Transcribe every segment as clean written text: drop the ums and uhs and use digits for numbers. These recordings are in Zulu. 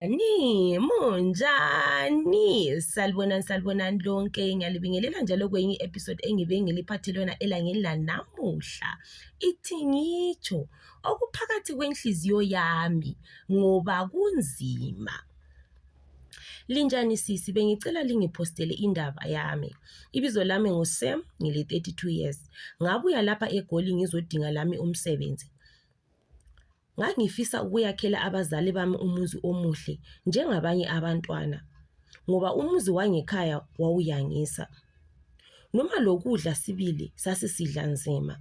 Ni munjani? Salibonani, salibonani lonke. Ngiyalibingelela njalo kwenye i-episode engibe ngiliphathele yona elangeni lanamuhla. Ithi ngitsho okuphakathi kwenhliziyo yami ngoba kunzima. Linjani sisi, bengicela lingiphostele indaba yami. Ibizo lami nguSam, ngile 32 years. Ngabuya lapha eGoli ngizodinga lami umsebenzi. Ngangifisa ukuyakhela abazali bami umuzi omuhle njengabanye abantwana ngoba umuzi wangekhaya wawuyangisa. Noma lokudla sibili sasisidla nzima.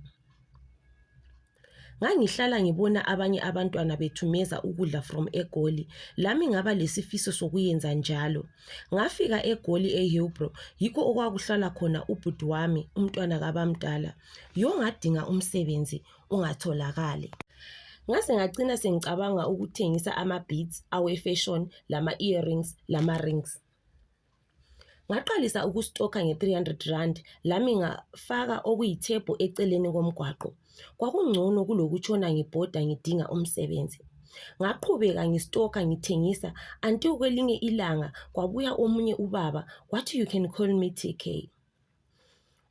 Ngangihlala ngibona abanye abantwana bethumeza ukudla from eGoli, lami ngaba lesifiso sokuyenza njalo. Ngafika eGoli eHillbrow, yikho okwakuhlala khona ubhuti wami, umntwana kabamdala. Yo ngadinga umsebenzi ungatholakali. Ngaze ngagcina sengicabanga ukuthengisa ama-beads awe-fashion lama-earrings lama-rings. Ngaqalisa ukustokha nge-300 rand lami ngafaka okuyithebhu eceleni komgwaqo. Kwakungcono kulokutshona ngibhoda ngidinga umsebenzi. Ngaqhubeka ngistokha ngithengisa until kwelinye ilanga kwabuya omunye ubaba wathi you can call me TK.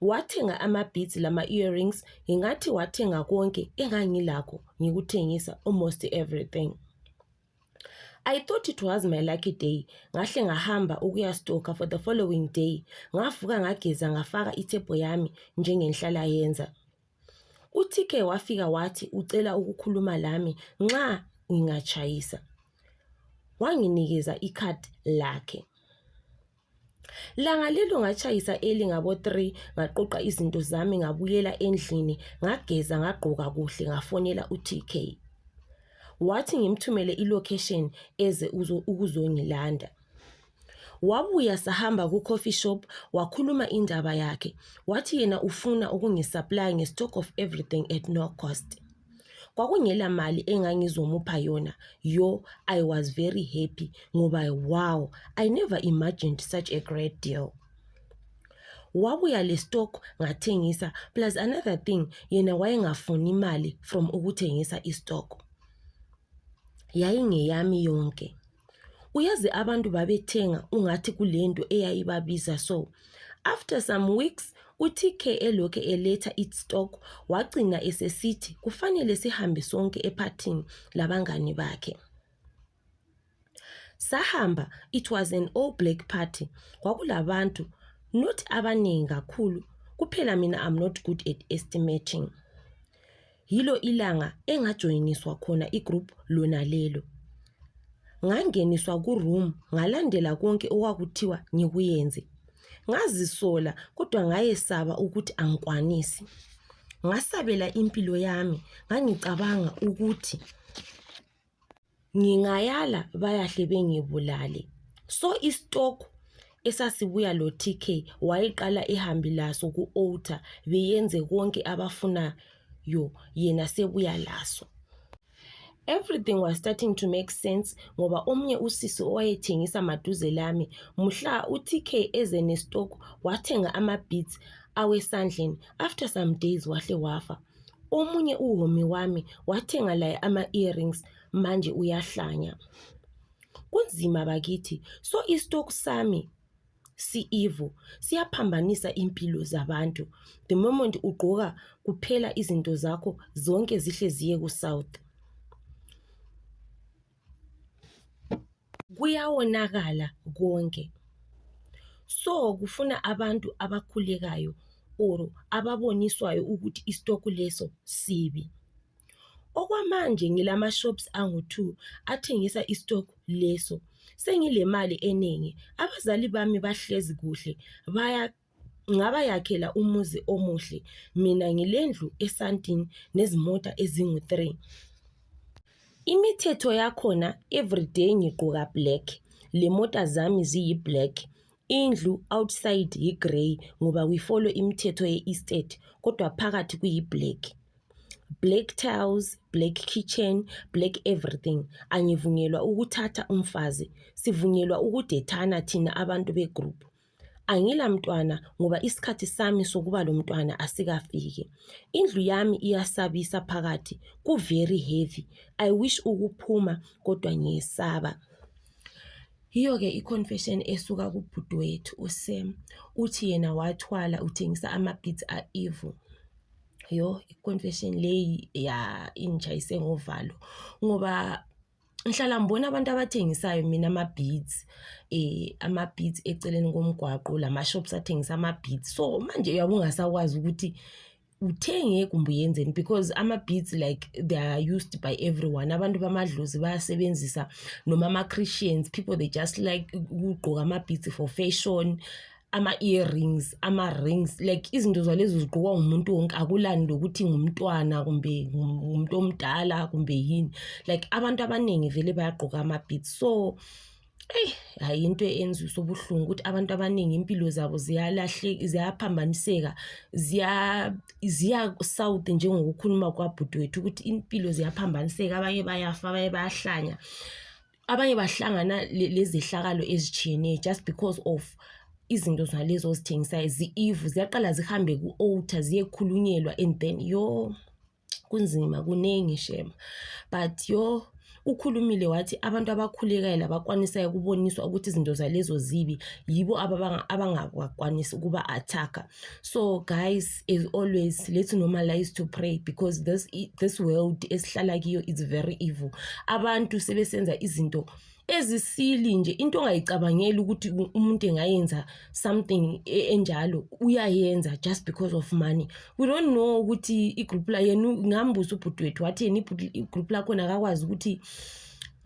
Wathenga ama-beads lama-earrings, ngingathi wathenga konke engangilakho ngikuthengisa almost everything. I thought it was my lucky day. Ngahle ngahamba ukuyastoka for the following day. Ngavuka ngageza ngafaka ithebho yami njengenhlala yenza. UTK wafika wathi ucela ukukhuluma lami nxa ngingatshayisa. Wanginikeza ikhadi lakhe. Langa lelo ngatshayisa early ngabo-3 ngaqoqa izinto zami ngabuyela endlini ngageza ngagqoka kuhle ngafonela uTK. Wathi ngimthumele i-location eze ukuzongilanda. Wabuya sahamba ku-coffee shop wakhuluma indaba yakhe wathi yena ufuna ukungisupply nge-stock of everything at no cost. Kwakungela mali engangizomupha yona. Yo, I was very happy ngoba wow, I never imagined such a great deal. Wabuya le stock ngathengisa plus another thing yena wayengafuni imali from ukuthengisa istock. Yayingeyami yonke. Uyazi abantu babethenga ungathi kulento eyayibabiza so. After some weeks uTK elokhe eletha i-stock wagcina esesithi kufanele sihambe sonke ephathini labangani bakhe. Sahamba, it was an all black party. Kwakulabantu not abaningi kakhulu kuphela mina I'm not good at estimating. Yilo ilanga engajoyiniswa khona igroup lona lelo. Ngangeniswa ku-room ngalandela konke okwakuthiwa ngikuyenze. Ngazisola kodwa ngayesaba ukuthi angikwanisi. Ngasabela impilo yami ngangicabanga ukuthi Ngingayala bayahle bengibulale. So istock esasibuya lo TK wayeqala ehambe laso ku altar beyenze konke abafunayo yena sebuya laso. Everything was starting to make sense ngoba omunye usisi owayethengisa maduze lami mhla uTK eze nestock wathenga ama-beads awesandleni after some days wahle wafa. Omunye uhomi wami wathenga laye ama-earrings manje uyahlanya. Kunzima bakithi, so istock sami si-evil siyaphambanisa impilo zabantu. The moment ugqoka kuphela izinto zakho zonke zihle ziye ku-south. Kuyawonakala konke. So kufuna abantu abakhulekayo or ababoniswayo ukuthi istock leso sibi. Okwamanje ngilama-shops angu-2 athengisa istock leso. Sengilemali eningi, abazali bami bahlezi kuhle baya ngabayakhela umuzi omuhle mina ngilendlu esantini nezimota ezingu-3. Imithetho yakhona everyday ngigqoka black, lemota zami ziyi-black, indlu outside yi-grey ngoba we follow imithetho ye-estate kodwa phakathi kuyi-black. Black tiles, black kitchen, black everything. Angivunyelwa ukuthatha umfazi, sivunyelwa ukudethana thina abantu be-group. Angila mntwana ngoba isikhathi sami sokuba lomntwana asikafiki. Indlu yami iyasabisa phakathi, ku-very heavy. I wish ukuphuma kodwa ngiyesaba. Yiyo-ke i-confession esuka kubhuti wethu uSam. Uthi yena wathwala, uthengisa ama-beads a-evil. Yo, i-confession leyi ya ingishayise ngovalo ngoba ngihlala ngibona abantu abathengisayo mina ama-beads, ama-beads eceleni komgwaqo, lama-shops athengisa ama-beads. So manje uyabe ungasakwazi ukuthi uthenge kumbe uyenzeni because ama-beads, like, they are used by everyone. Abantu bamadlozi bayasebenzisa, noma ama-Christians, people, they just like ukugqoka ama-beads for fashion, ama-earrings, ama-rings, like izinto zalezo zigqokwa ngumuntu wonke. Akulani lokuthi ngumntwana kumbe ngumuntu omdala kumbe yini, like abantu abaningi vele bayagqoka ama-beads. So eyi, hhayi, into enzwisa ubuhlungu ukuthi abantu abaningi impilo zabo ziyalahleka, ziyaphambaniseka, ziya south, njengokukhuluma kwabhuti wethu ukuthi impilo ziyaphambaniseka. Abanye bayafa, abanye bayahlanya, abanye bahlangana lezehlakalo ezitshiyeneyo just because of izinto zalezo ozithengisayo zi-evil. Ziyaqala zihambe ku-altar, ziyekhulunyelwa and then yo, kunzima, kuningi shame. But yo, ukhulumile wathi abantu abakhulekayo labakwanisayo ukuboniswa ukuthi izinto zalezo zibi yibo abangakwanisi ukuba-attack-a. So guys, as always, let's normalize to pray because this world esihlala kiyo is very evil. Abantu sebesenza izinto ezisili nje, into ongayicabangeli ukuthi umuntu engayenza something enjalo, uyayenza just because of money. We don't know ukuthi i-group la, yena ngambuza ubhuti wethu, wathi yena i-group lakhona akakwazi ukuthi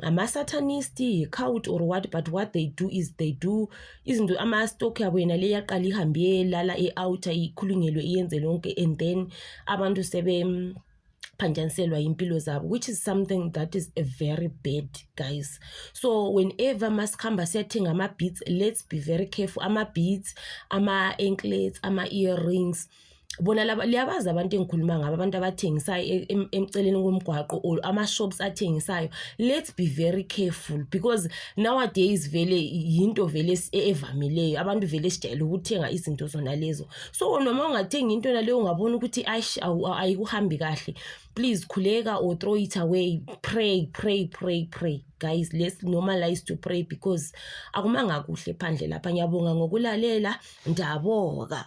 ama-satanist, i-cult or what, but what they do is they do izinto, ama-stock yabo yena le yaqala ihambe iyelala e-altar, ikhulunyelwe, iyenze lonke, and then abantu sebe phanjaniselwa impilo zabo, which is something that is a very bad, guys. So whenever masikhamba siyathenga ama-beads, let's be very careful. Ama-beads, ama-anklets, ama-earrings, bona laba liyabazi abantu engikhuluma ngabo, abantu abathengisayo emceleni komgwaqo or ama-shops athengisayo. Let's be very careful because nowadays vele yinto vele evamileyo, abantu vele sijayele ukuthenga izinto zona lezo. So noma ungathengi into naleyo, ungabona ukuthi ayish, ayikuhambi kahle, please khuleka or throw it away. Pray, pray, pray, pray, guys. Let's normalize to pray because akumanga kuhle phandle lapha. Ngiyabonga ngokulalela, ndaboka.